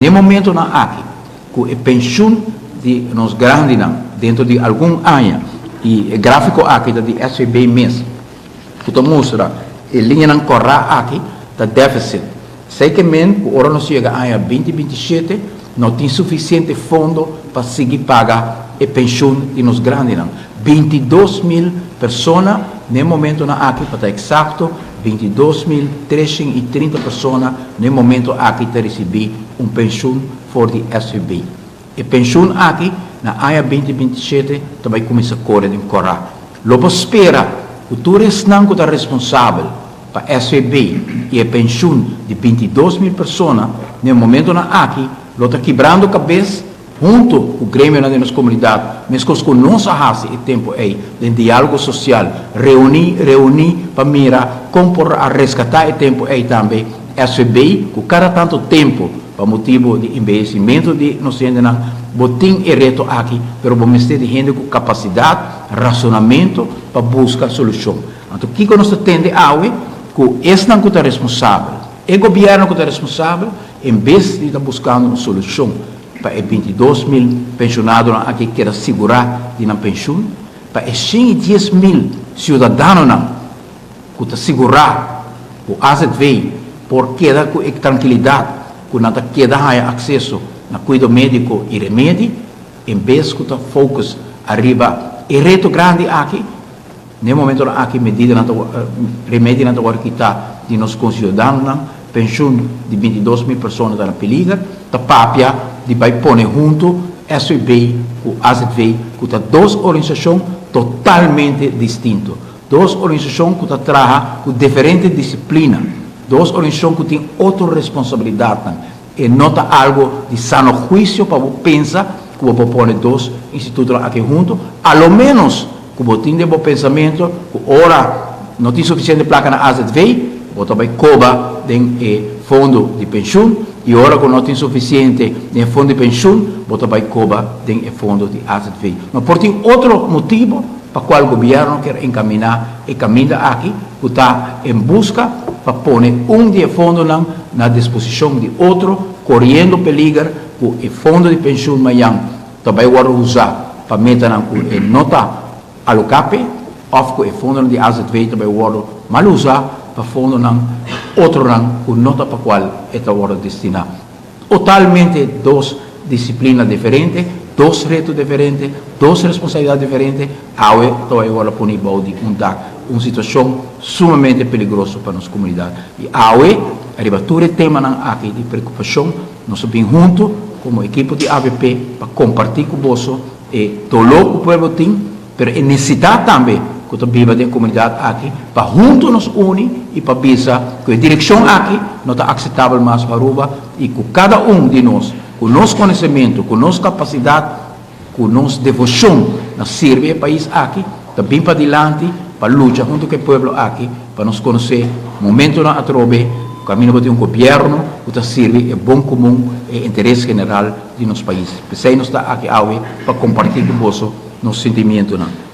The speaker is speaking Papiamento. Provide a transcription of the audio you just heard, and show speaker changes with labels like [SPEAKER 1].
[SPEAKER 1] Na e momentonan aki ku e penshun di nos grandinan dentro di algun aña i e gráfiko aki ta di SVB mes ku ta mustra e liñanan kòrá aki ta deficit. Esei ke men ku ora nos yega aña 2027 no tin sufisiente fondo pa sigui paga e penshun di nos grandinan. 22.000 persona na e momentonan aki, pa ta eksakto, 22.330 persona na e momento aki ta risibí un penshun for di SVB. E penshun aki na aña 2027 ta bai kuminsá kore den kòrá. Lo bo spera ku tur esnan ku ta responsabel pa SVB i e penshun di 22.000 persona na e momentonan aki lo ta kibrando kabes huntu ku gremionan den nos komunidat, meskos ku nos a hasi e tempu ei den diálogo sosial, reuní, reuní pa mira kon por a reskatá e tempu ei tambe SVB, ku kada tantu tempu pa motibu di embehesimentu di nos hendenan. Bo tin e reto aki, pero bo mester di hende ku kapasidat, rasonamentu pa buska solushon. Anto kiko nos ta tende awe? Ku esnan ku ta responsabel, e gobièrnu ku ta responsabel, en bes di ta buskando un solushon pa e 22.000 penshonadonan aki keda sigurá di nan penshun, pa e 110.000 siudadanonan ku ta sigurá ku AZV por keda ku e trankilidat ku nan ta keda haña akseso na kuido médiko i remedi, en bes ku ta focus ariba e reto grandi aki, na e momentonan aki medidanan ta remedinan ta wòrdu kitá di nos konsiudadanonan, penshun di 22.000 persona ta na peliger, ta papia di bai pone huntu SVB ku AZV, ku ta dos organisashon totalmente distinto. Dos organisashon ku ta traha ku diferente disiplina. Dos organisashon ku tin otro responsabilidatnan. E no ta algu di sano huisio pa bo pensa ku bo por pone dos institutonan aki huntu, a lo ménos ku bo tin den bo pensamentu ku ora no tin sufisiente plaka na AZV, bo ta bai koba den e fondo di penshun, i ora ku no tin sufisiente den e fondo di penshun, bo ta bai koba den e fondo di AZV. No por tin otro motibu pa kual gobièrnu kier enkaminá e kaminda aki ku ta en buska pa pone un di e fondonan na disposishon di otro, koriendo peliger ku e fondo di penshun mañan ta bai wòrdu usá pa metanan ku e no ta aloká p'e, òf ku e fondonan di AZV ta bai wòrdu mal usá pa fondonan otronan ku no ta pa kual e ta wòrdu destiná. Totalmente dos disiplina diferente, dos reto diferente, dos responsabilidat diferente, awe ta bai wòrdu poni bou di un dak. Un situashon sumamente peligroso pa nos komunidat. I awe, riba tur e temanan aki di preokupashon, nos a bin huntu komo ekipo di AVP pa kompartí ku boso e doló ku pueblo tin, pero e nesesidat tambe ku ta biba den e komunidat aki pa huntu nos uni i pa bisa ku e direkshon aki no ta akseptabel mas pa Aruba i ku kada un di nos, ku nos konosementu, ku nos kapasidat, ku nos devoshon na sirbi e pais aki, ta bin padilanti pa lucha huntu ku e pueblo aki pa nos konosé momentunan atrobe kaminda bo tin un gobièrnu ku ta sirbi e bon komun, e interes general di nos pais. P'esei nos ta aki awe pa kompartí ku boso nos sentimientonan.